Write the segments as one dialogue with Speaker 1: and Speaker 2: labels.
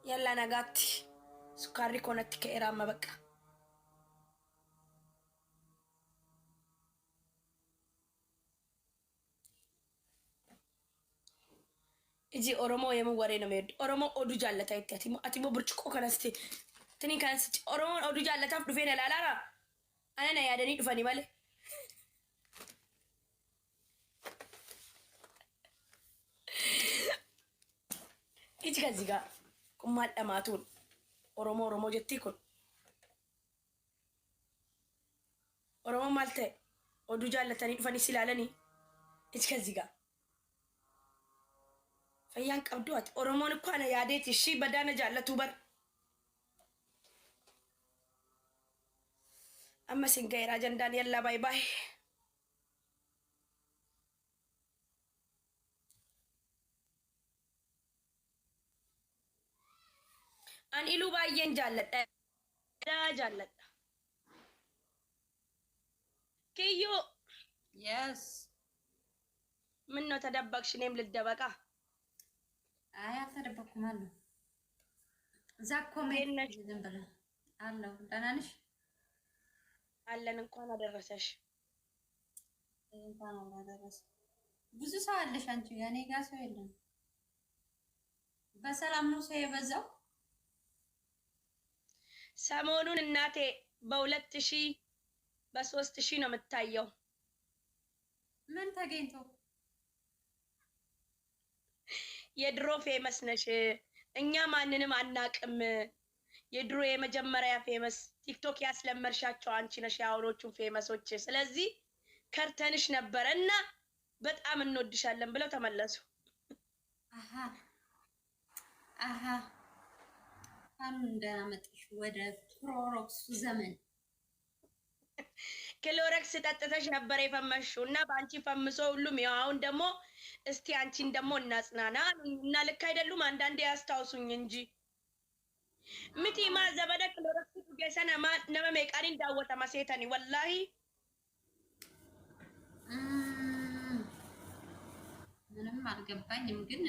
Speaker 1: Yallaa nagaatti. Sukkaarri koo natti ka'eera amma bakka. Iji Oromoo yemmuu waree nama hedduu. Oromoo oduu jaallata itti ati immoo ati immoo burcuqqoo kanas tini kanas Oromoon oduu jaallataaf dhufee na ilaalaara. Ana na yaadanii dhufanii malee. Iji kan zigaa kun maal dhamaatuun Oromoo Oromoo jettii kun. Oromoon maal ta'e oduu jaallatanii dhufanii si ilaalanii iji kan zigaa. Fayyaan qabdu ati Oromoon ikkoo ana yaadeeti ishii badaa na jaallatuu bar. Amma isin ga'eera ajandaan yallaa baay baay. An iluu baay'een jaalladha. Jaalladha. Kiyyuu
Speaker 2: Yes.
Speaker 1: ምነው ተደበቅሽ? እኔም ልደበቃ።
Speaker 2: አይ አልተደበቅኩም አለሁ። እዛ
Speaker 1: እንዴት
Speaker 2: comment
Speaker 1: ነሽ?
Speaker 2: ዝም ብለህ አለሁ። ደህና ነሽ?
Speaker 1: አለን። እንኳን አደረሰሽ።
Speaker 2: እንኳን አብሮ አደረሰ። ብዙ ሰው አለሽ አንቺ ጋር፣ እኔ ጋር ሰው የለም። በሰላም ነው ሰው የበዛው።
Speaker 1: ሰሞኑን እናቴ በ2000 በ3000 ነው የምታየው።
Speaker 2: ምን ተገኝቶ?
Speaker 1: የድሮ famous ነሽ፣ እኛ ማንንም አናቅም። የድሮ የመጀመሪያ famous ቲክቶክ ያስለመድሻቸው አንቺ ነሽ፣ የአሁኖቹን famous ኦች። ስለዚህ ከርተንሽ ነበረ እና በጣም እንወድሻለን ብለው ተመለሱ።
Speaker 2: አሀ አሀ እንኳን ደህና መጣሽ ወደ ክሎሮክሱ ዘመን።
Speaker 1: ክሎረክስ ጠጥተሽ ነበር የፈመስሽው እና በአንቺ ፈምሶ ሁሉም ያው። አሁን ደግሞ እስቲ አንቺን ደግሞ እናጽናና አሉኝ እና ልክ አይደሉም። አንዳንዴ ያስታውሱኝ እንጂ miti maa zabada Clorox dhuge sana nama meeqaan daawwatama seetani wallaahi.
Speaker 2: እም፣ ምንም አልገባኝም፣ ግን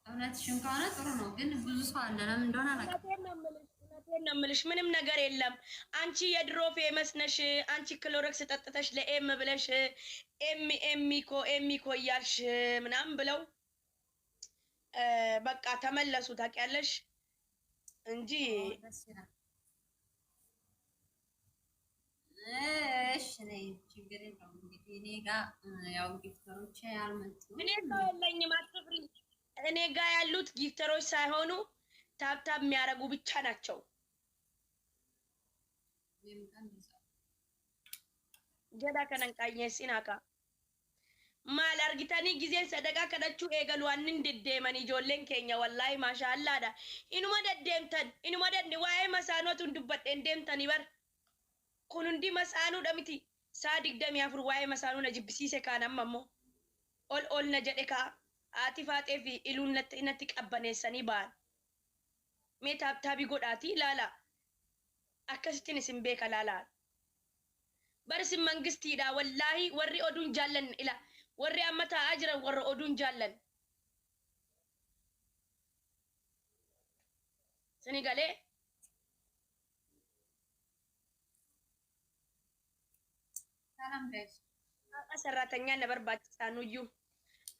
Speaker 2: እውነትሽን ከሆነ ጥሩ ነው። ግን ብዙ ሰው አለ፣ ለምን እንደሆነ አላውቅም።
Speaker 1: እውነቴን ነው የምልሽ፣ እውነቴን ነው የምልሽ። ምንም ነገር የለም። አንቺ የድሮ famous ነሽ። አንቺ ክሎረክስ ጠጥተሽ ለኤም ብለሽ ኤም ኤሚኮ ኤሚኮ እያልሽ ምናምን ብለው በቃ ተመለሱ። ታውቂያለሽ እንጂ
Speaker 2: ደስ ይላል። እሺ ነይ፣ ችግር የለውም። እንግዲህ እኔ ጋ ያው gifter ኦቼ አልመጡም።
Speaker 1: እኔ ሰው የለኝም፣ አትፍሪ። እኔ ጋ ያሉት gifter ኦች ሳይሆኑ tap tap የሚያደርጉ ብቻ ናቸው።
Speaker 2: እኔም ጋ እንደዚያው።
Speaker 1: Jedha kanan qaanyeessinaa kaa. Maal argitanii gizeen sadaqaa kadhachuu eegalu wannin deddeeman ijoolleen keenya wallaahi maashaallaadha. Inuma deddeemtan inuma dedde waa'ee masaanuutu hin dubbadheen deemtanii bar. Kun hundi masaanuudha miti. Saa 24 waa'ee masaanuu na jibbisiise kaan amma immoo. Ol ol na jedhe kaa. Haati faaxee fi iluun natti qabbaneessanii ba'an. Mee tap taabii godhaatii ilaalaa. Akkasittiin isin beeka laalaa. Bar isin mangistiidha wallaahi warri oduun jaallan ila warri amma taa'aa jiran warra oduun jaallan. Sini galee
Speaker 2: ሰላም guys።
Speaker 1: Haqa sarraatanyaan na barbaachisaa nuyyuu.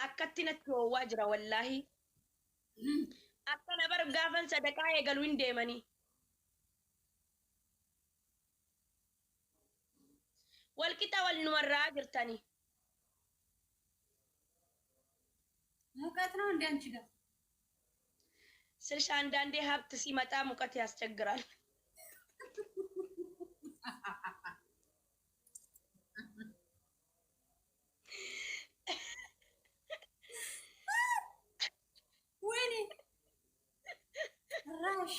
Speaker 1: Akkatti natti hoowwaa jira wallaahi. Akka na bar gaafan sadaqaa eegalu hin deemanii. Walqixa wal numarraa jirtanii.
Speaker 2: ሙቀት ነው እንደ አንቺ ጋር?
Speaker 1: ስልሽ አንዳንዴ ሀብት ሲመጣ ሙቀት ያስቸግራል።
Speaker 2: ወይኔ ራሽ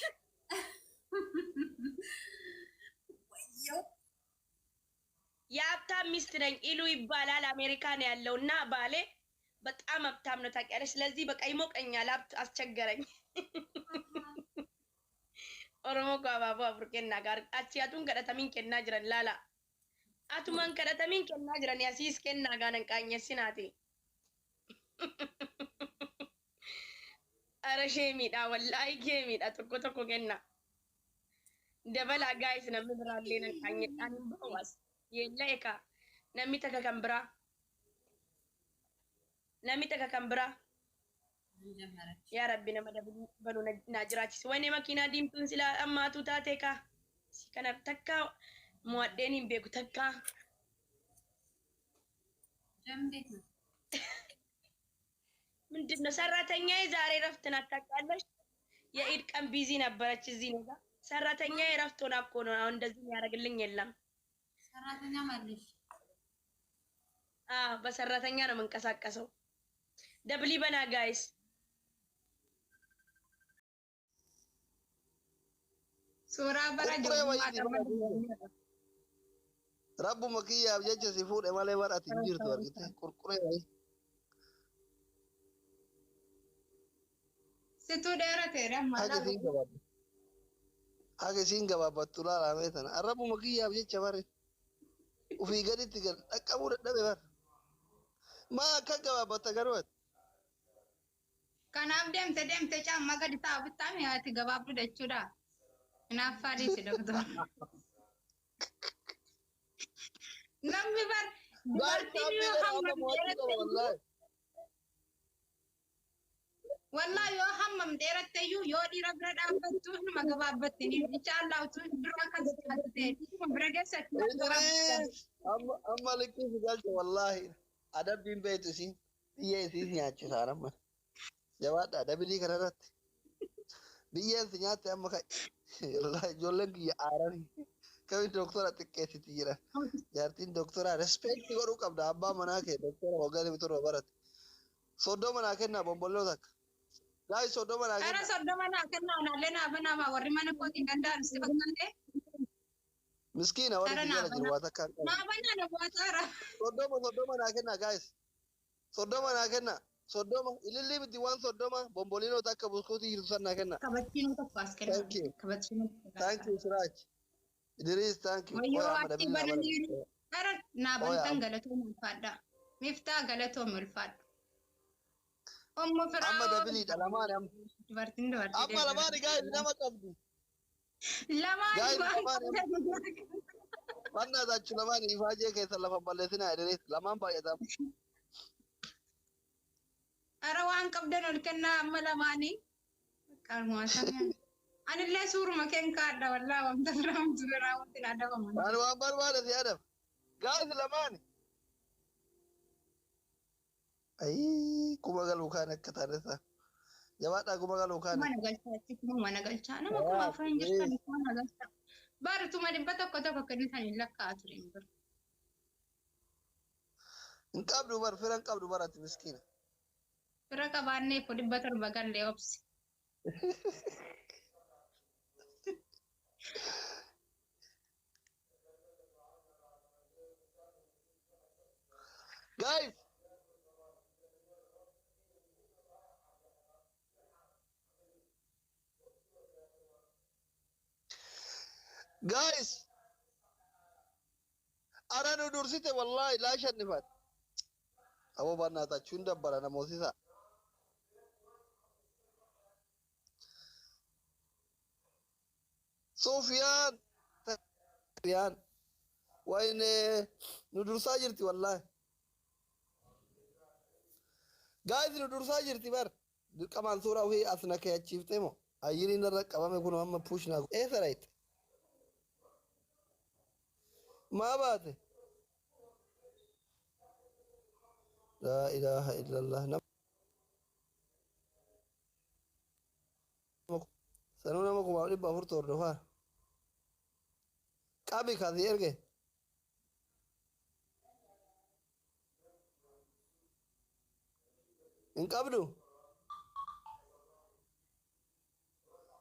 Speaker 2: ወየው።
Speaker 1: የሀብታም ሚስት ነኝ ኢሉ ይባላል። አሜሪካን ያለው እና ባሌ በጣም ሀብታም ነው ታውቂያለሽ። ስለዚህ በቃ ይሞቀኛል። ሀብት አስቸገረኝ። Oromoo koo abaaboo afur kennaa gaar achi atuun kadhatamiin kennaa jiran laala. Atumaan kadhatamiin kennaa jiran asiis kennaa gaanan qaanyessinaati. Ara sheemiidha, wallaahi geemiidha, tokko tokko kenna. Dabalaa guys, namni biraallee nan qaanyedhaan hin bahu as. Yeella eka namni takka kan biraa. Namni takka kan biraa.
Speaker 2: ምን ጀመረች?
Speaker 1: Yaa Rabbi, nama dabaluu banuu naa jiraachisi. Wayne, makiinaa diimtuun silaa ammaatu taate kaa. Si kana takka mo'adheen hin beeku takka.
Speaker 2: ጀም እንዴት ነው?
Speaker 1: ምንድን ነው ሰራተኛዬ ዛሬ እረፍት ናት ታውቃለሽ። የኢድ ቀን busy ነበረች እዚህ ነው ጋር። ሰራተኛዬ እረፍት ሆና እኮ ነው አሁን እንደዚህ የሚያደርግልኝ የለም።
Speaker 2: ሰራተኛ አለሽ?
Speaker 1: አዎ፣ በሰራተኛ ነው የምንቀሳቀሰው። Double banaa guys.
Speaker 3: Suuraa bara
Speaker 4: Qurquree
Speaker 3: ijoollummaa
Speaker 4: wayiiti
Speaker 3: qaban.
Speaker 4: Rabbuma kiyyaaf jecha si fuudhe malee bara ati hin jirtu argite. Qurquree wayii.
Speaker 3: Situu dheerateera
Speaker 4: Haga
Speaker 3: maal?
Speaker 4: isiin gabaabbattu. Haga isiin gabaabbattu laalamee tana. Rabbuma kiyyaaf jecha bare. Ufii gaditti gad dhaqqabuu dadhabe bara. Maa akka gabaabbatta garuu ati?
Speaker 3: Kanaaf deemte deemte caammaa gadi taa'u bittaa mi'aati gabaabduu jechuudha. Hinaaffaa dhiisi, doctor. Namni bar dubartiin yoo hammam dheeratte iyyuu,
Speaker 4: Wallaahi.
Speaker 3: Wallaahi yoo hammam dheeratte iyyuu, yoo dhiira bira dhaabbattu numa gabaabbatte. Inshallah utuu dura kan taate dhiiruma bira geessatti gabaabbatte.
Speaker 4: Idris amma amma likkii si galche wallaahi. Adabbiin beektu isiin biyyee isiin nyaachisaa amma. Jabaadha dabilii kanarratti. Biyyeen si nyaatte amma ka'i. Wallaahi ijoolleen kiyya aaranii. Kami doktora xiqqeessiti jira. Jaartiin doktora respect godhuu qabda, abbaa manaa kee doktora waggaa 7 barate. 30 naa kennaa bombolloo takka. Gaa'is 30 naa
Speaker 3: Ara
Speaker 4: kennaa.
Speaker 3: 30 naa kennaa, naallee naa banaamaa, warri mana kootiin danda'an si fakkaate.
Speaker 4: Miskiina warri
Speaker 3: Ara
Speaker 4: si
Speaker 3: naa
Speaker 4: jala jiru
Speaker 3: banaa.
Speaker 4: waa takka hin qabu.
Speaker 3: Naa banaa na bu'aataara.
Speaker 4: 30 30 naa kennaa guys. 30 naa kennaa. 30 ilillii miti, waan 30 bomboliinoo takka buskuutii jirtu san naa kennaa.
Speaker 3: Kabachiinoo tokko as kennaa.
Speaker 4: Thank you.
Speaker 3: Kabachiinoo tokko.
Speaker 4: Thank you, Siraj. Idris, thank you.
Speaker 3: Wayyoo
Speaker 4: Oya amma
Speaker 3: ati
Speaker 4: dabilii naa
Speaker 3: bananiiru.
Speaker 4: banaa.
Speaker 3: Ara naa
Speaker 4: Oya
Speaker 3: bantan,
Speaker 4: amma.
Speaker 3: galatoom, ulfaadha. Miftaa, galatoom, ulfaadha. Ommo
Speaker 4: Amma
Speaker 3: Firaa'oo.
Speaker 4: dabiliidha lamaani amma.
Speaker 3: Dubartiin dubartii
Speaker 4: Amma lamaani guys nama qabdi.
Speaker 3: Lamaan
Speaker 4: Guys
Speaker 3: waan
Speaker 4: lamaani amma. Fannaa taachu lamaani ifaajee keessa lafa balleessinaa Idris lamaan baay'atam.
Speaker 3: Ara waan qabdan ol kennaa amma lamaanii. Qalmaa sana. Anillee suuruma keen kaadha wallaa wanta biraamtu biraa wanti na adabaman.
Speaker 4: Ani waan barbaade si adab. Guys lamaani. Ayii, kuma galuu kaan akka taanessa. Jabaadhaa, kuma galuu kaan.
Speaker 3: Kuma na galchaa achi, kuma na galchaa, nama 4000 hin jirtan, kuma na galchaa. Baratuma 100 tokko kennitan hin lakkaa'aa ture hin jiru.
Speaker 4: Hin qabdu bar, fira hin qabdu bar ati miskiina.
Speaker 3: Fira qabaannee ko 700 gallee obsi.
Speaker 4: Guys, guys, ara nu dursite wallahi laa shannifat. Aboo barnaatachuun dabbara namoosisa. Sufiyaan, Sufiyaan, wayne nu dursaa jirti wallahi. Guys, nu dursaa jirti bar. Dirqamaan suuraa ofii as na keeyachiiftee moo? Ayyiriin irra qabame kun amma push naa eessa dhayite? Maa baate? Laa ilaaha illallah. Nama sanuu nama 4,400 hordofaa. Qabi kasi erge. Hin qabdu?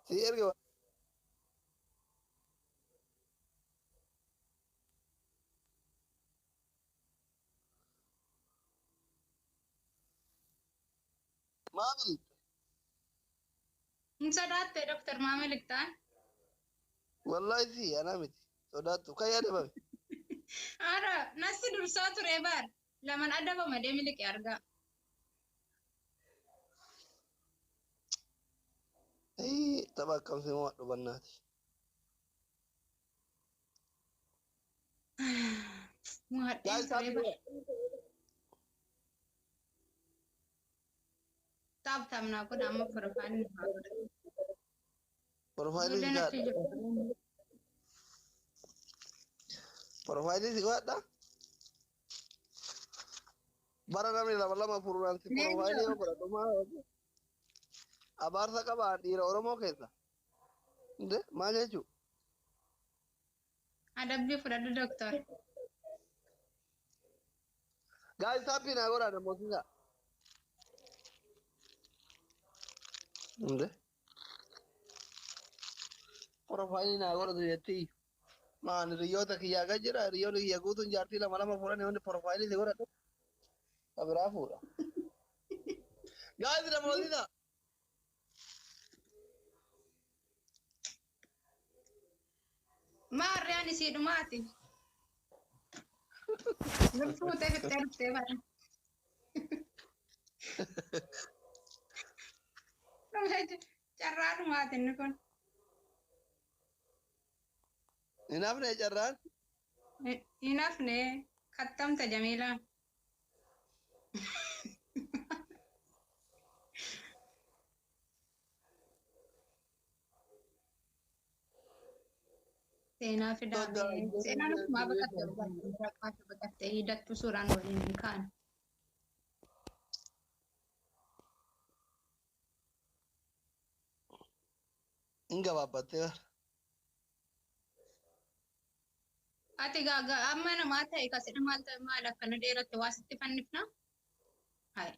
Speaker 4: Si erge. Maamili.
Speaker 3: Hin sodaatte Dooktar Maamil ta'an.
Speaker 4: Wallahi si anaa miti. Sodaattu kan yaadamame.
Speaker 3: Ara nasi dursaa ture bar. Laman adabama deemi liqee argaa.
Speaker 4: Tapha akkam si mo'adhu bannaati.
Speaker 3: Mo'adheen
Speaker 4: Guys,
Speaker 3: ture bara. Tap tap naa godha amma profaayilii naa godha.
Speaker 4: Profaayilii si
Speaker 3: Ijoolleen achi
Speaker 4: kaadha.
Speaker 3: jiru.
Speaker 4: Profaayilii si kaadha. Bara namni lama lama fuudhaan si profaayilii yoo godhadhu maal abaarsa qabaa dhiira Oromoo keessa. Inde maal jechuu?
Speaker 3: Adabbii fudhadhu doktor.
Speaker 4: Guys, taappii naa godhaa namoota. Inde profaayilii naa godhatu jettii. Maan hiriyoota kiyyaa gad jira, hiriyoonni kiyya guutuun jaartii lama lama fuudhanii hundi profaayilii si godhatu. Ka biraa fuudha. Guys, namoota.
Speaker 3: Maarriyaan isii dhumaati. Lubbuutee fixxee dhuftee bara. Carraa dhumaati inni kun.
Speaker 4: Hin hafne carraan.
Speaker 3: Hin hafne kattamta Jamiilaan. Seenaa fidaame. Seenaan ofumaa baqattee baqattee hidattu suuraan waliin hin kaane.
Speaker 4: Hin gabaabbattee bara.
Speaker 3: Ati gaaga amma namaa ta'e kasidha maal ta'e maal akkana dheeratte waa sitti fannifna? Hai.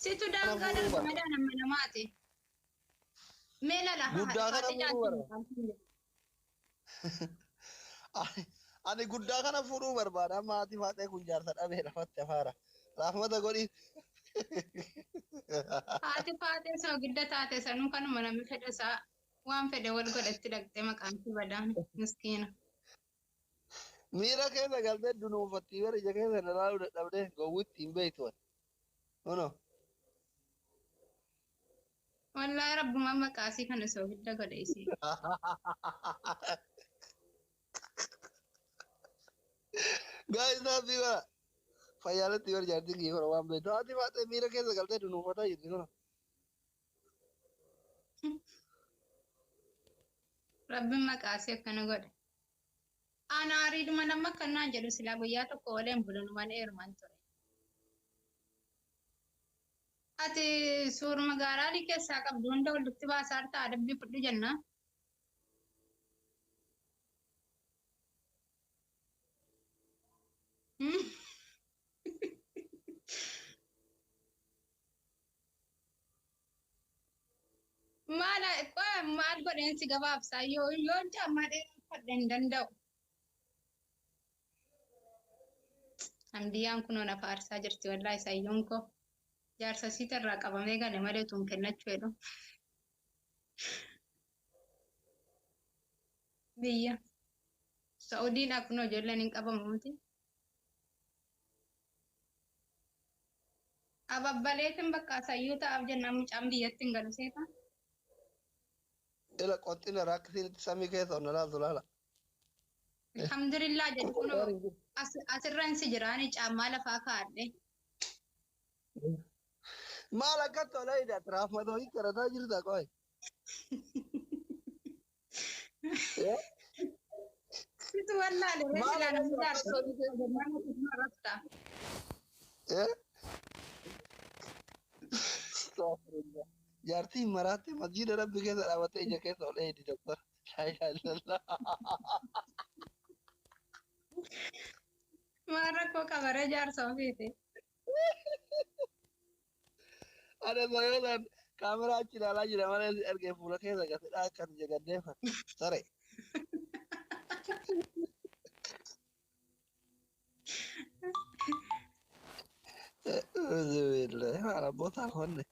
Speaker 3: Situ daangaa darbe malee nama namaati. Mee lala haa
Speaker 4: Guddaa kana
Speaker 3: faatee
Speaker 4: fuudhuu
Speaker 3: jaaltu.
Speaker 4: barbaada. Ani guddaa kana fuudhuu barbaada. Amma haati faaxee kun jaarsa dhabee lafatti afaara. Raafmata godhi.
Speaker 3: Haati faatee soo gidda taate sanuu kanuma namni fedha isaa waan fedhe wal godhatti dhaqxee maqaan si badaan miskiina.
Speaker 4: Miira keessa galtee dunuunfattii bara ija keessa na ilaaluu dadhabdee gowwitti hin beektu. Kunoo.
Speaker 3: Wallaahi rabbumaan maqaasii kana soo gidda godhe isii.
Speaker 4: Guys, taappii bara. Fayyaalatti bara jaartiin kiyya kana waan beektu. Haati faaxee miira keessa galtee dunuunfataa jirti kunoo.
Speaker 3: Rabbiin maqaasii akkana godhe. Ana ariidhuma nama akkanaan jedhu silaa guyyaa tokko waliin bulunumaan eerumaan ture. Ati suuruma gaaraarii keessaa qabdu hunda walitti baasaa jirta adabbii fudhu jenna. Maal maal godheen si gabaabsaa yoo yoon caammaa dheeraa uffadhe hin danda'u. Hamdiyyaan kunoo na faarsaa jirti wallaahi sayyoon koo. Jaarsa siit irraa qabamee gale malee tun kennachuu jedhu. Biyya Sa'udiidhaa kunoo ijoolleen hin qabamu miti. Ababbaleetiin bakka sayyuu ta'aaf jennaan mucaan biyyatti hin galu seeta.
Speaker 4: Ila qoxxina rakkisiin samii keessa ol na laaltu laala.
Speaker 3: Alhamdulillah jedhu kunoo asirran si jiraani caammaa lafaa kaa'adhe.
Speaker 4: Maal akka tola hidha raafmata hojii karataa jirta qoy.
Speaker 3: Situ wallaale ree
Speaker 4: Maal
Speaker 3: silaa namni
Speaker 4: akka
Speaker 3: jaarsa
Speaker 4: samii keessa.
Speaker 3: jennaan rafta.
Speaker 4: Astaghfirullah. Jaartiin maraatte masjiida rabbi keessa dhaabattee ija keessa ol eedi doktor. Laa ilaaha illallah.
Speaker 3: Maal rakkoo qabaree jaarsa ofiiti.
Speaker 4: Ana sayoodhaan kaameraa achi ilaalaa jira malee si argee fuula keessa gasidhaa akkas ija gaddeeffate. Sare. Bismillah. Maal abbootaan honne.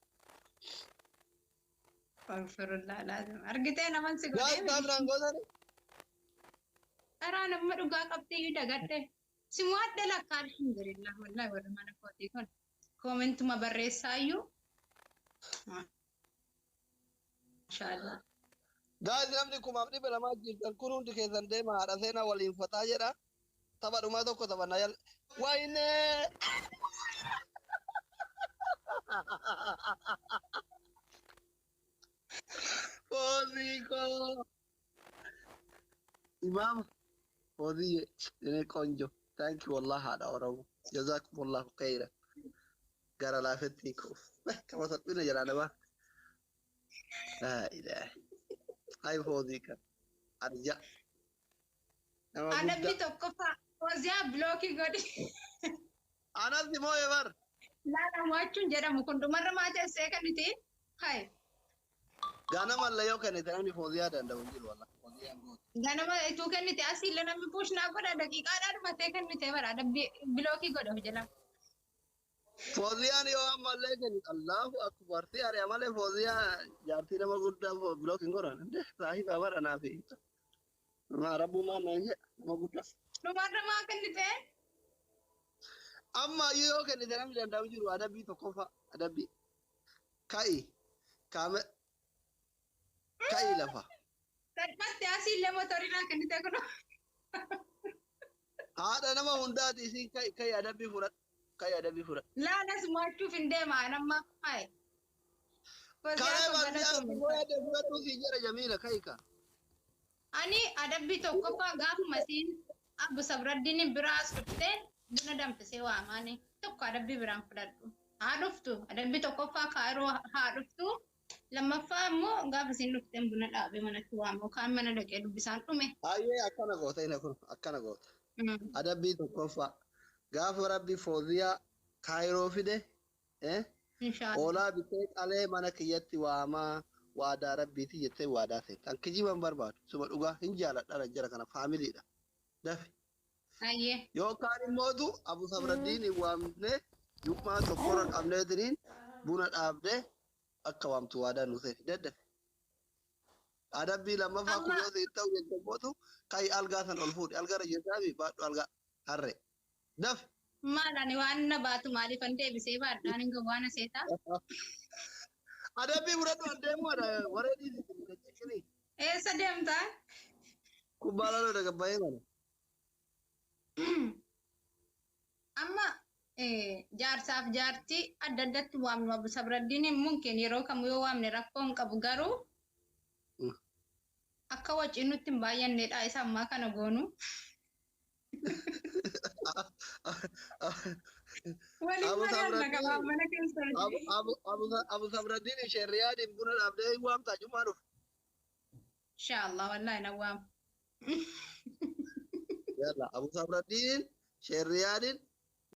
Speaker 3: Astaghfirullah laazim. Argitee naman si
Speaker 4: Guys,
Speaker 3: godhee.
Speaker 4: kaameraan gootani?
Speaker 3: Karaa nama dhugaa qabdee iyyuu dagadhe. Si mo'adhe lakka alhamdulillah wallahi warri mana kootii kun. Koomentuma barreessaa iyyuu. Inshaallah.
Speaker 4: Guys, namni 2,200 jirtan kun hundi keessan deema, haadha seenaa waliin fataa jedha. Tapha dhumaa tokko taphannaa yal. Waynee! Foozii koo! Imaama Foozii የኔ ቆንጆ, thank you wallah, haadha Oromoo. Jazakumullahu khairan. Gara laafetti koo. Kama salphina jedhaa namaa. Laa ilaaha. Hay Foozii kan. Arja. Nama
Speaker 3: Adabbii
Speaker 4: guddaa.
Speaker 3: tokkoffaa Fooziyaa bilookii godhi.
Speaker 4: Anas moo'e bar.
Speaker 3: Laala mo'achuun jedhamu kun dhumarra maatii essee kenniti. Hai.
Speaker 4: Ganama illee yoo kennite namni Fooziyaa danda'u hin jiru wallah. Fooziyaan goota.
Speaker 3: Ganama ituu kennite asiillee namni puushnaa godha, daqiiqaadhaa dhumatee kennite bara adabbii bilookii godha jala.
Speaker 4: Fooziyaan yoo ammallee kennite, Allahu akbar, si ari'a malee Fooziyaa jaartii nama guddaa block hin godhan. Inde saahiba bara naafi. Ma rabbumaan naan jedha nama guddaa.
Speaker 3: Dhumarra maa kennite?
Speaker 4: Amma yoo kennite namni danda'u hin jiru. Adabbii tokkoffaa, adabbii. Ka'i kaame, ka'i lafa.
Speaker 3: Salphatti asiillee motorinaa kennite kun.
Speaker 4: Haadha nama hundaati isiin. Ka'i, ka'i, adabbii fudhadhu. Ka'i, adabbii fudhadhu.
Speaker 3: Laalas mo'achuuf hin deema nama. Hai. Fooziyaa
Speaker 4: Karaa
Speaker 3: koo
Speaker 4: barsiisaa
Speaker 3: galatoome.
Speaker 4: fudhadhu, fudhadhu siin jedha Jamiila, ka'i ka.
Speaker 3: Ani adabbii tokkoffaa gaafuma isiin Abu Sabraddiin biraas dhuftee buna danfisee waamaani tokko adabbii biraan fudhadhu. Haa dhuftu, adabbii tokkoffaa Kaayiroo haa dhuftu, lammaffaa immoo gaafa isiin dhufteen buna dhaabee manatti waamu kaan mana dhaqee dubbisaan dhume.
Speaker 4: Hayyee, akkana goota, inni kun akkana goota. Adabbii tokkoffaa, gaafa Rabbi Fooziyaa Kaayiroo fide,
Speaker 3: Inshaallah.
Speaker 4: hoolaa bitee qalee mana kiyyatti waamaa, waadaa Rabbiiti jettee waadaa seente. An kijiban barbaadu suma dhugaa hin jaaladha jara kana, faamiliidha. Dafi.
Speaker 3: Hayyee.
Speaker 4: Yookaan immootu Abu Sabraddiin hin waamne, jummaa tokkorra qabneetiniin buna dhaabdee akka waamtu waadaa nu seeni. Daddafe. Adabbii lammaffaa kun
Speaker 3: Amma
Speaker 4: yoo siif ta'u jette immootu, ka'i, algaa san ol fuudhi. Algaa irra baadhu, algaa harree. Dafi.
Speaker 3: Maal, ani waan na baatu maaliif an deebisee baadhaan hin gahu waan aseetaa?
Speaker 4: Adabbii fudhadhu, an deemuu waree dhiisi.
Speaker 3: Eessa deemtaa?
Speaker 4: Kubbaa laaluu dagabbaa'ee mana.
Speaker 3: Amma jaarsaaf jaartii adda addatti waamnu. Abu Sabraddiin mungkin yeroo kamuu yoo waamne rakkoo hin qabu, garuu akka wacii nutti hin baay'anneedha isa ammaa kana goonu. Waliin
Speaker 4: Abu
Speaker 3: mari'anna qabaa
Speaker 4: Sabraddiin
Speaker 3: mana keessatti.
Speaker 4: Abu Sabraddiin isheen Riyaadiin buna dhaabdee hin waamtaa jummaa dhufu.
Speaker 3: Inshaallah, wallahi na waam.
Speaker 4: Yalla, Abu Sabraddiin isheen Riyaadiin